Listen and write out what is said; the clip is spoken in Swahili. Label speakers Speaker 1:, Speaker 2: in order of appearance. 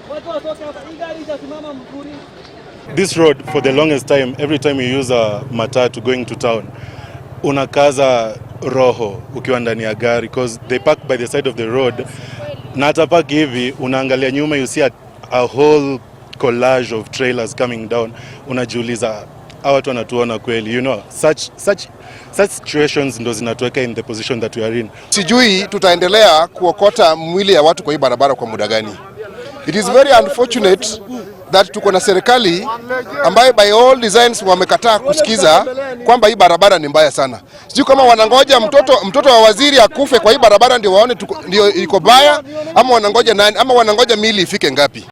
Speaker 1: Watu watoke hapa. Hii gari itasimama mzuri.
Speaker 2: This road, for the longest time, every time you use a matatu going to town, unakaza roho ukiwa ndani ya gari because they park by the side of the road, na hata park hivi unaangalia nyuma, you see a whole collage of trailers coming down. Unajiuliza, hawa watu wanatuona kweli? Such situations ndo zinatuweka in the position that we are in.
Speaker 3: Sijui tutaendelea kuokota mwili ya watu kwa hii barabara kwa muda gani. It is very unfortunate that tuko na serikali ambayo by all designs wamekataa kusikiza kwamba hii barabara ni mbaya sana. Sijui kama wanangoja mtoto wa waziri akufe kwa hii barabara ndio waone ndio iko baya, ama wanangoja nani, ama wanangoja mili ifike ngapi?